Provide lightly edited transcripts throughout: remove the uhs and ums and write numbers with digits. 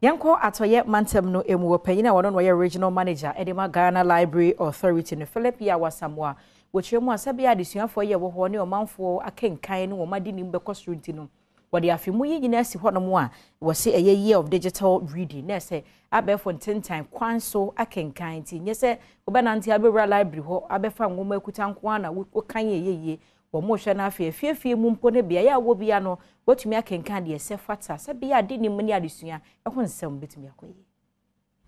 Yɛnkɔ Atɔeɛ Mantam no mu wɔ panyin a ɔno na ɔyɛ Regional Manager de ma Ghana Library Authority no, Philip Yaw Asamoah. Wɔkyerɛ mu a, sɛbea adesuafoɔ yi a ɛwɔ hɔ ne ɔmanfoɔ akenkan ne wɔn adenim bɛkɔ soro nti no, wɔde afe mu yi nyinaa asi hɔnom a wɔse ɛyɛ Year of Digital Reading, na ɛsɛ abɛɛfo ntentan kwan so akenkan nti nyɛ sɛ wobɛnante abɛwura library hɔ abɛfa nwoma akuta nko ara na wokan ɛyɛ yie. Wɔhwɛ no afei afiefie mu mpo ne beaeɛ a wɔ bia no wɔatumi akenkan deɛ ɛsɛ fata sɛ bia adenim ne adesua ho nsɛm bɛtumi akɔ yie.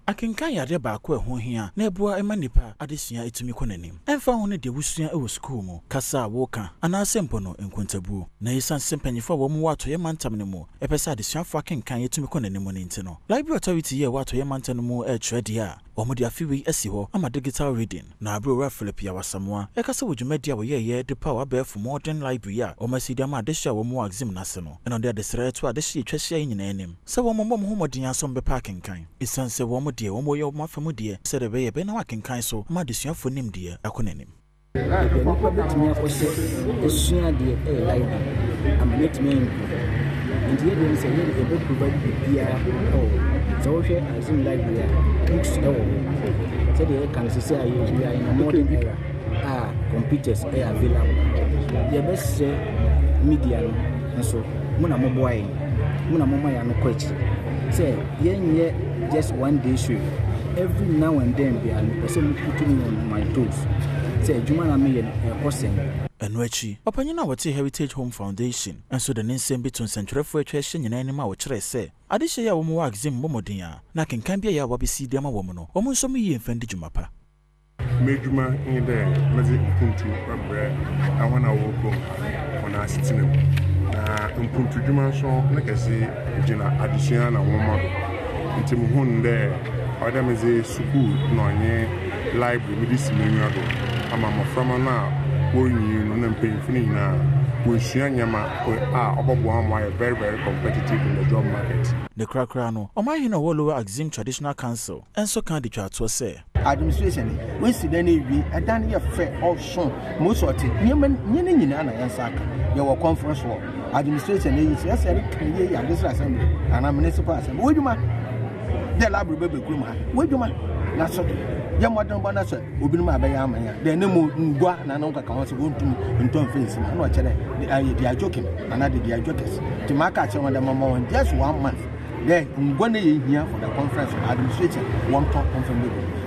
Akenkan yɛ adeɛ baako a ɛho hia na ɛboa ma nnipa adesua tumi kɔ n'anim. Ɛmfa ho ne deɛ wosua wɔ sukuu mu, kasa a woka, anaasɛ mpo no nkontabuo. Na esiane sɛ mpanyimfoɔ a wɔn wɔ Atɔeɛ Mantam no mu pɛ sɛ adesuafoɔ akenkan tumi kɔ n'anim no nti no, Library Authority yi a ɛwɔ Atɔeɛ Mantam no mu rekyerɛ deɛ a wɔde afe wei asi hɔ ama Digital Reading. Na bere a Owura Philip Yaw Asamoah rekasa wɔ dwumadi a wɔyɛeɛ de paw abɛɛfo Modern Library a wɔasi de ama adehye a wɔwɔ Axim no ase no, ɛna ɔde adesrɛ too adehye a etwa ahyia yi nyinaa anim sɛ wɔmmɔ wɔn ho mmɔden ara sɛ wɔbɛpɛ akenkan, esiane sɛ wɔn deɛ wɔyɛ wɔn afa mu deɛ sɛdeɛ ɛbɛyɛ ɛbɛnam akenkan so ama adesuafoɔ nimdeɛ akɔ n'anim. Baabi a nnipa bɛtumi akɔhyɛ asua adeɛ yɛ library ama no atumi a improve. Nti yɛ deɛ ne sɛ yɛ deɛ yɛbɛ provide biribiara wɔ hɔ. Sɛ wohwɛ Azim library a, books wɔ hɔ. Sɛdeɛ yɛka no sisi a yɛ we are in a modern era a computers yɛ available. Yɛbɛsrɛ media no nso, mo na moboa yɛn, mo na moma yɛn ano kɔ akyiri sɛ yɛnyɛ just one day show. Every now and then biara mepɛ sɛ mo put me on my toes sɛ adwuma na meyɛ no ɛrekɔ sɛn. Ɛno akyi, ɔpanyin a ɔte Heritage Home Foundation nso de ne nsɛm bi too nsɛntwerɛfoɔ a atwa ahyia nyinaa anim a ɔkyerɛɛ sɛ adehyeɛ yi a wɔwɔ Axim mmɔ mmɔden a na akenkan biara a wɔabɛsi de ama wɔn no, wɔn nso yie mfa ndi dwuma pa. M'edwuma nye dɛ medze mpontu bɛbrɛ hɔn a wɔwɔ kurom ha hɔn asetsena mu. Na mpontudwuma so ne kɛse gyina adzesua na nwoma do. Ntsi muhun dɛ ɔwɔ dɛ medze skuul na ɔnye library medze si m'enyiwa do ama mboframba no a worinyin no na mpanyimfo no nyina woesua ndzɛmba a ɔbɔboa hɔn ma wɔayɛ very very competitive in the job market. Ne korakora no, Ɔmanhene a ɔwɔ Lower Axim Traditional Council nso ka de twaa toɔ sɛ. Administration yi, woesi dan no ewie, ɛdan no yɛ fɛ, ɔso, most ɔte, nneɛma nye ne nyinaa na yɛn nsa aka. Yɛwɔ conference hall. Administration yi, sɛ ɛsɛ ɛreka ne yie yɛ district assembly anaa municipal assembly. W'adwuma dɛ library bɛbɛ kurom ha. W'adwuma na so de yɛ mmɔden bɔ na sɛ obinom abɛyɛ ama yɛn dɛ ne mu ngua na ne nkaka ho sɛ wɔntumi ntɔ mfɛnsi mu ɛna ɔkyerɛ dɛ ayɛ they are joking anaa they are jokers. Nti maka akyerɛ wɔn dɛ mama wɔn just one month. Dɛ ngua na yehia for the conference no, administration wɔntɔ mfa mbegu.